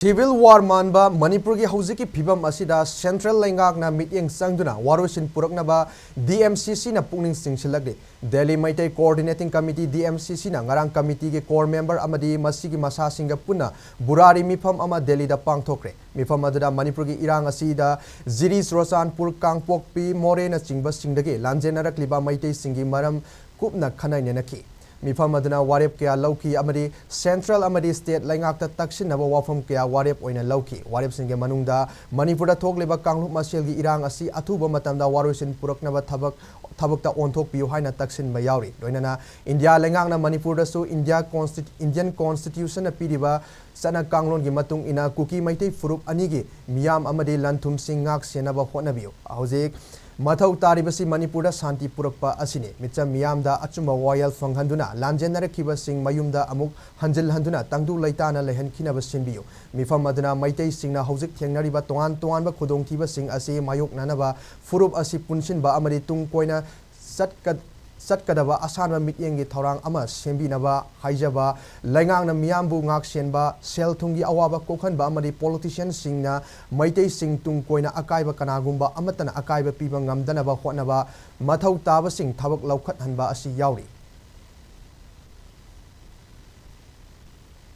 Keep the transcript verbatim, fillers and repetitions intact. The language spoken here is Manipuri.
Civil war ꯃꯥꯟꯕ ꯃꯅꯤꯄꯨꯔꯒꯤ ꯍꯧꯖꯤꯛꯀꯤ ꯐꯤꯕꯝ ꯑꯁꯤꯗ central ꯂꯩꯉꯥꯛꯅ ꯃꯤꯠꯌꯦꯡ ꯆꯪꯗꯨꯅ ꯋꯥꯔꯣꯏꯁꯤꯟ ꯄꯨꯔꯛꯅꯕ D M C C ꯅ ꯄꯨꯛꯅꯤꯡ ꯆꯤꯡꯁꯤꯜꯂꯛꯂꯤ꯫ Delhi Meitei Coordinating Committee, D M C C ꯅ ꯉꯔꯥꯡ committee ꯒꯤ core member ꯑꯃꯗꯤ ꯃꯁꯤꯒꯤ ꯃꯁꯥꯁꯤꯡꯒ ꯄꯨꯟꯅ ꯕꯨꯔꯥꯔꯤ ꯃꯤꯐꯝ ꯑꯃ ꯗꯦꯜꯂꯤꯗ ꯄꯥꯡꯊꯣꯛꯈ꯭ꯔꯦ꯫ ꯃꯤꯐꯝ ꯑꯗꯨꯗ ꯃꯅꯤꯄꯨꯔꯒꯤ ꯏꯔꯥꯡ ꯑꯁꯤꯗ ꯖꯤꯔꯤ, ꯆꯨꯔꯆꯥꯟꯄꯨꯔ, ꯀꯥꯡꯄꯣꯛꯄꯤ, ꯃꯣꯔꯦꯅꯆꯤꯡꯕꯁꯤꯡꯗꯒꯤ ꯂꯥꯟꯖꯦꯟꯅꯔꯛꯂꯤꯕ ꯃꯩꯇꯩꯁꯤꯡꯒꯤ ꯃꯔꯝ ꯀꯨꯞꯅ ꯈꯟꯅ ꯅꯩꯅꯈꯤ꯫ ꯃꯤꯐꯝ ꯑꯗꯨꯅ ꯋꯥꯔꯦꯞ ꯀꯌꯥ ꯂꯧꯈꯤ ꯑꯃꯗꯤ central ꯑꯃꯗꯤ state ꯂꯩꯉꯥꯛꯇ ꯇꯛꯁꯤꯟꯅꯕ ꯋꯥꯐꯝ ꯀꯌꯥ ꯋꯥꯔꯦꯞ ꯑꯣꯏꯅ ꯂꯧꯈꯤ꯫ ꯋꯥꯔꯦꯞꯁꯤꯡꯒꯤ ꯃꯅꯨꯡꯗ ꯃꯅꯤꯄꯨꯔꯗ ꯊꯣꯛꯂꯤꯕ ꯀꯥꯡꯂꯨꯞ ꯃꯁꯦꯜꯒꯤ ꯏꯔꯥꯡ ꯑꯁꯤ ꯑꯊꯨꯕ ꯃꯇꯝꯗ ꯋꯥꯔꯣꯏꯁꯤꯟ ꯄꯨꯔꯛꯅꯕ ꯊꯕꯛ, ꯊꯕꯛꯇ ꯑꯣꯟꯊꯣꯛꯄꯤꯌꯨ ꯍꯥꯏꯅ ꯇꯛꯁꯤꯟꯕ ꯌꯥꯎꯔꯤ꯫ ꯂꯣꯏꯅꯅ ꯏꯟꯗꯤꯌꯥ ꯂꯩꯉꯥꯛꯅ ꯃꯅꯤꯄꯨꯔꯗꯁꯨ ꯏꯟꯗꯤꯌꯥ Consti-, Indian Constitution ꯅ ꯄꯤꯔꯤꯕ ꯆꯠꯅ ꯀꯥꯡꯂꯣꯟꯒꯤ ꯃꯇꯨꯡ ꯏꯟꯅ ꯀꯨꯀꯤ ꯃꯩꯇꯩ ꯐꯨꯔꯨꯞ ꯑꯅꯤꯒꯤ ꯃꯤꯌꯥꯝ ꯑꯃꯗꯤ ꯂꯟ ꯊꯨꯝꯁꯤꯡ ꯉꯥꯛ ꯁꯦꯟꯅꯕ ꯍꯣꯠꯅꯕꯤꯌꯨ꯫ ꯍꯧꯖꯤꯛ ꯃꯊꯧ ꯇꯥꯔꯤꯕꯁꯤ ꯃꯅꯤꯄꯨꯔꯗ ꯁꯥꯟꯇꯤ ꯄꯨꯔꯛꯄ ꯑꯁꯤꯅꯤ꯫ ꯃꯤꯆꯝ ꯃꯤꯌꯥꯝꯗ ꯑꯆꯨꯝꯕ ꯋꯥꯌꯦꯜ ꯐꯪꯍꯟꯗꯨꯅ ꯂꯥꯟꯖꯦꯟꯅꯔꯛꯈꯤꯕꯁꯤꯡ ꯃꯌꯨꯝꯗ ꯑꯃꯨꯛ ꯍꯟꯖꯤꯜꯍꯟꯗꯨꯅ ꯇꯪꯗꯨ ꯂꯩꯇꯥꯅ ꯂꯩꯍꯟꯈꯤꯅꯕ ꯁꯤꯟꯕꯤꯌꯨ꯫ ꯃꯤꯐꯝ ꯑꯗꯨꯅ ꯃꯩꯇꯩꯁꯤꯡꯅ ꯍꯧꯖꯤꯛ ꯊꯦꯡꯅꯔꯤꯕ ꯇꯣꯉꯥꯟ ꯇꯣꯉꯥꯟꯕ ꯈꯨꯗꯣꯡꯊꯤꯕꯁꯤꯡ ꯑꯁꯤ ꯃꯥꯌꯣꯛꯅꯅꯕ ꯐꯨꯔꯨꯞ ꯑꯁꯤ ꯄꯨꯟꯁꯤꯟꯕ ꯑꯃꯗꯤ ꯇꯨꯡ ꯀꯣꯏꯅ ꯆꯠꯀ-, ꯆꯠꯀꯗꯕ ꯑꯁꯥꯟꯕ ꯃꯤꯠꯌꯦꯡꯒꯤ ꯊꯧꯔꯥꯡ ꯑꯃ ꯁꯦꯝꯕꯤꯅꯕ ꯍꯥꯏꯖꯕ, ꯂꯩꯉꯥꯛꯅ ꯃꯤꯌꯥꯝꯕꯨ ꯉꯥꯛꯁꯦꯟꯕ, ꯁꯦꯜ ꯊꯨꯝꯒꯤ ꯑꯋꯥꯕ ꯀꯣꯛꯍꯟꯕ ꯑꯃꯗꯤ politician ꯁꯤꯡꯅ ꯃꯩꯇꯩꯁꯤꯡ ꯇꯨꯡ ꯀꯣꯏꯅ ꯑꯀꯥꯏꯕ ꯀꯅꯥꯒꯨꯝꯕ ꯑꯃꯠꯇꯅ ꯑꯀꯥꯏꯕ ꯄꯤꯕ ꯉꯝꯗꯅꯕ ꯍꯣꯠꯅꯕ, ꯃꯊꯧ ꯇꯥꯕꯁꯤꯡ ꯊꯕꯛ ꯂꯧꯈꯠꯍꯟꯕ ꯑꯁꯤ ꯌꯥꯎꯔꯤ꯫